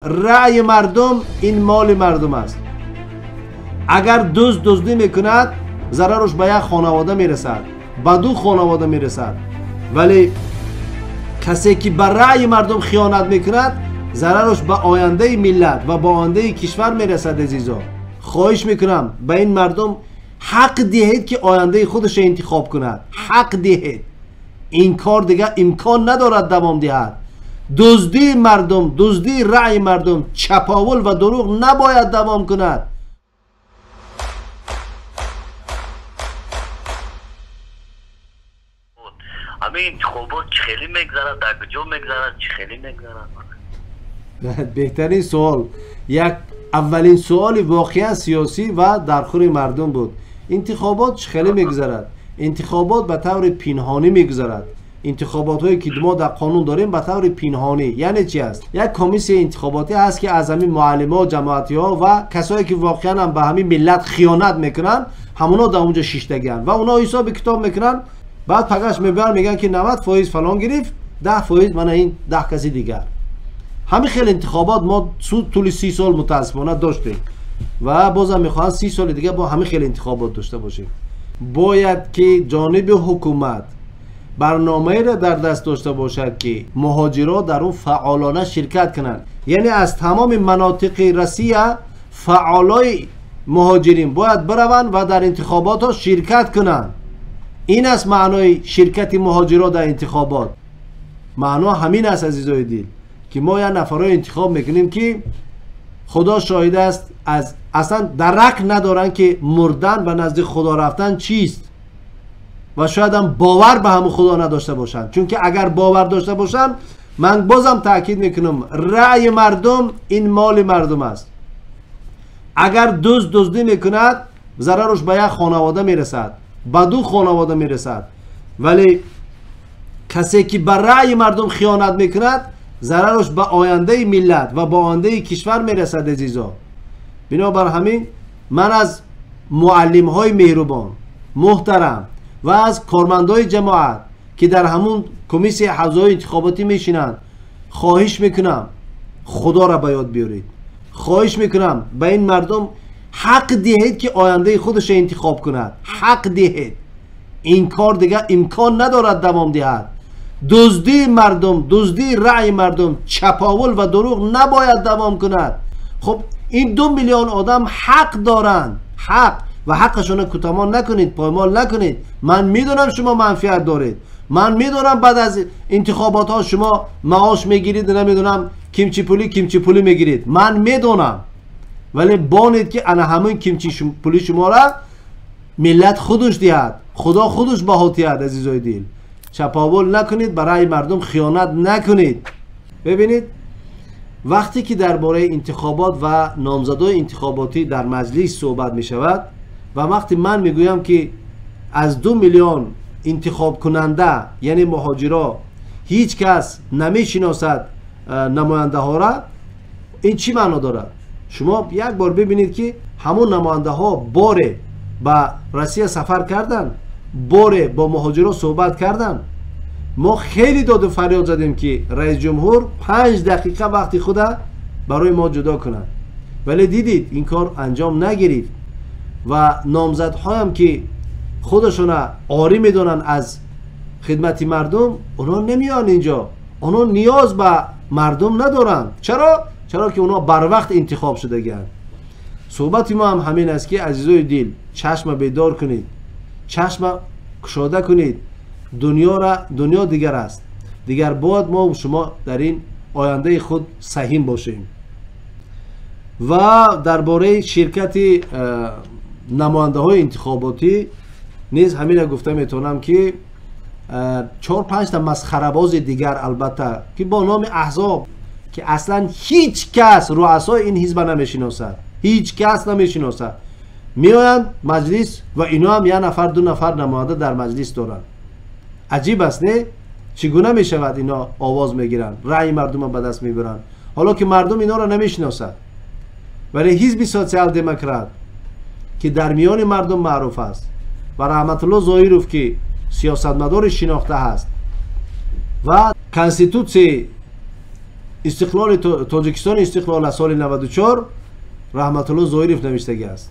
Раъи мардум ин моли мардум аст. Агар дузд дуздӣ мекунад, зарараш ба як хонавода мерасад, ба ду хонавода мерасад. Вале касе ки ба раъи мардум хиёнат мекунад, зарараш ба ояндаи миллат ва ба ояндаи кишвар мерасад. Азизо, хоҳиш мекунам ба ин мардум ҳақ диҳед ки ояндаи худашро интихоб кунад. Ҳақ диҳед. Ин кор дигар имкон надорад давом диҳад. Дуздии мардум, дуздии раъи мардум, чаповул ва дурӯғ набояд давом кунад. Ҳамин интихобот чӣ хеле мегзарад, дар куҷо мегзарад, чӣ хеле мегзарад? Беҳтарин суол, як аввалин суоли воқеан сиёсӣ ва дархӯри мардум буд. Интихобот чӣ хеле мегузарад? Интихобот ба таври пинҳонӣ мегузарад. Интихоботҳое ки мо дар қонун дорем ба таври пинҳонӣ, яъне чи аст? Як комиссияи интихоботӣ ҳаст ки аз ҳамин муаллимҳо, ҷамоатиҳо ва касое ки воқеан ҳам ба ҳамин миллат хиёнат мекунанд, ҳамонҳо дар онҷо шиштагианд ва онҳо ҳисоби китоб мекунанд. Баъд пагаш мебаранд, мегӯянд ки 90% фалон гирифт, 10% мана ин 10 каси дигар. Ҳамин хел интихобот мо тӯли 30 сол мутаассифона доштем ва бозам мехоҳанд 30 соли дигар бо ҳамин хел интихобот дошта бошем. Бояд ки ҷониби ҳукумат барномаеро дар даст дошта бошад ки муҳоҷирон дар он фаъолона ширкат кунанд. Яъне аз тамоми манотиқи Россия фаъолои муҳоҷирин бояд бираванд ва дар интихоботҳо ширкат кунанд. Ин аст маънои ширкати муҳоҷирон дар интихобот. Маъно ҳамин аст, азизои дил, ки мо як нафарҳоро интихоб мекунем ки худо шоҳид аст, аз аслан дарак надоранд ки мурдан ва назди худо рафтан чист ва шояд ҳам бовар ба ҳамон худо надошта бошанд. Чунки агар бовар дошта бошанд, ман бозам таъкид мекунам, раъи мардум ин моли мардум аст. Агар дузд дуздӣ мекунад, зарараш ба як хонавода мерасад, ба ду хонавода мерасад. Вале касе ки ба раъи мардум хиёнат мекунад, зарараш ба ояндаи миллат ва ба ояндаи кишвар мерасад. Азизо, бинобар ҳамин ман аз муаллимҳои меҳрубон, муҳтарам ва аз кормандои ҷамоат ки дар ҳамун комиссияи ҳавзаҳои интихоботӣ мешинанд, хоҳиш мекунам худоро ба ёд биёред. Хоҳиш мекунам ба ин мардум ҳақ диҳед ки ояндаи худашро интихоб кунад. Ҳақ диҳед. Ин кор дигар имкон надорад давом диҳад. Дуздии мардум, дуздии раъи мардум, чаповул ва дурӯғ набояд давом кунад. Хуб, ин 2 миллион одам ҳақ доранд, ҳақ, ва ҳаққашонро кутамон накунед, поймол накунед. Ман медонам шумо манфиат доред, ман медонам баъд аз интихоботҳо шумо маош мегиред, намедонам кимчи пулӣ мегиред, ман медонам. Вале бонед ки ана ҳамин кимчи пули шуморо миллат худаш диҳад, худо худаш баҳо диҳад. Азизои дил, чаповул накунед, ба раъи мардум хиёнат накунед. Бибинед, вақте ки дар бораи интихобот ва номзадҳои интихоботӣ дар маҷлис суҳбат мешавад ва вақте ман мегӯям ки аз 2 миллион интихобкунанда, яъне муҳоҷиро, ҳеҷ кас намешиносад намояндаҳоро, ин чӣ маъно дорад? Шумо як бор бибинед ки ҳамон намояндаҳо боре ба Россия сафар карданд, боре бо муҳоҷиро суҳбат карданд. Мо хеле доду фарёд задем ки раис ҷумҳур 5 дақиқа вақти худа барои мо ҷудо кунад, вале дидид ин кор анҷом нагирифт ва номзадҳоям ки худашона орӣ медонанд аз хидмати мардум, онҳо намеоянд инҷо. Онҳо ниёз ба мардум надоранд. Чаро? Чаро ки онҳо барвақт интихоб шудагианд. Суҳбати мо ҳам ҳамин аст ки азизои дил, чашма бедор кунед, чашма кушода кунед. Дунё дигар аст. Дигар бояд мо шумо дар ин ояндаи худ саҳим бошем. Ва дар бораи ширкати намояндаҳои интихоботӣ низ ҳамина гуфта метавонам ки 4-5 та масхарабози дигар, албатта, ки бо номи аҳзоб, ки аслан ҳеҷ кас руасои ин ҳизба намешиносад, ҳеҷ кас намешиносад, меоянд маҷлис ва ино ҳам 1 нафар 2 нафар намоянда дар маҷлис доранд. Аҷиб аст, не? Чӣ гуна мешавад ино овоз мегиранд, раъи мардумро ба даст мебаранд, ҳоло ки мардум иноро намешиносад? Вале ҳизби социал-демократ ки дар миёни мардум маъруф аст ва Раҳматулло Зоҳиров ки сиёсатмадори шинохта ҳаст ва конститутсияи Истиқлоли Тоҷикистони истиқлол аз соли 94 Раҳматулло Зоиров навиштагӣ аст.